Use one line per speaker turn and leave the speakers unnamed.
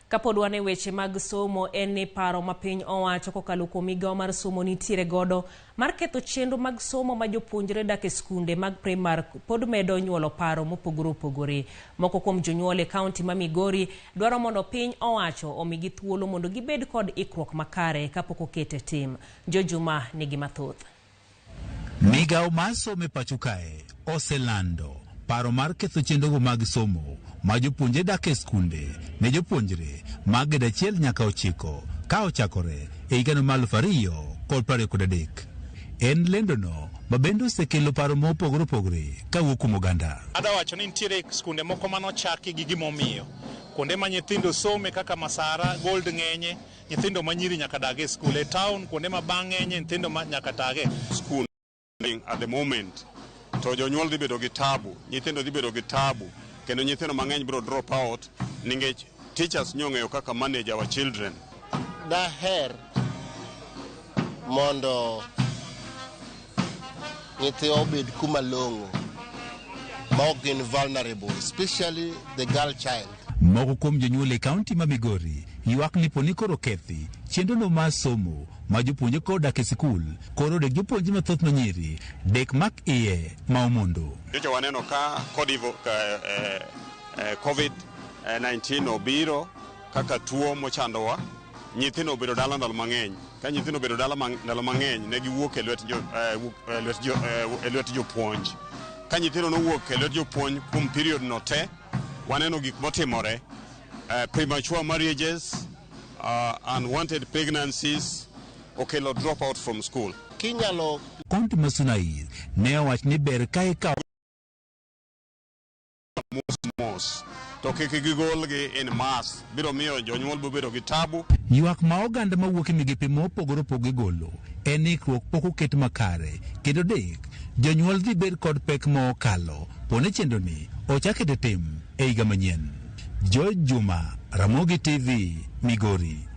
Kapod wan e weche mag somo en ni paro ma piny owacho kokalo kuom migawo mar somo nitiere godo mar ketho chenro mag somo ma jopuonjre dak e skunde mag primar pod medo nyuolo paro mopogore opogore. Moko kuom jonyuol e kaunti ma Migori dwaro mondo piny owacho omigi thuolo mondo gibed kod ikruok makare kapok oket e tim. Jo Juma nigi mathoth.
Migawo mar somo e pacho kae oselando paro mar ketho chenrogo mag somo ma jopuonjre dak e skunde ne jopuonjre mag grade 1 nyaka 9 ka ochakore e higano mar 2023. En lendono ma bende osekelo paro mopogore opogore kawuok kuom oganda.
Adwa wacho ni nitiere skunde moko manochaki gi gimomiyo. Kuonde ma nyithindo some kaka Masara, Gold ng'enye, nyithindo ma nyiri nyaka dag e skul. E town kuonde ma bang' ng'enye, nyithindo ma nyaka tage.
School at the moment to jonyuol dhi bedo gi tabu, nyithindo dhi bedo gi tabu, kendo nyithindo mang'eny biro drop out nikech teachers nyong'eyo kaka manage our children.
Daher mondo nyithiwa obed kuma long'o ma ok gin vulnerable, especially the girl child.
Moko kuom jonyuol e kaunti ma Migori ywak ni poni koro kethi chenrono mar somo ma jopuonjre koro dak e sikul koro dek jopuonjre mathoth ma nyiri dek mak iye ma omondo.
Nyocha waneno ka COVID-19 obiro kaka tuo mochandowa, nyithindo obedo dala ndalo mang'eny. Ka nyithindo obedo dala ndalo mang'eny, ne giwuok e lwet jopuonj. Ka nyithindo nowuok e lwet jopuonj kuom period no te, waneno gik motimore, premature marriages, unwanted pregnancies, okelo drop out from school.
Kinyalo
Kaunti ma Suna ne owach ni ber ka ikawo
mos mos to kik gigolgi in mass, biro miyo jonyuol biro bedo gi tabu.
Ywak ma oganda mawuok e migepe mopogore opogore golo en ni ikruok pok oket makare kendo dek jonyuol dhi bed kod pek ma okalo pone chenro ni ochak e tim e higa manyien. George Juma, Ramogi TV, Migori.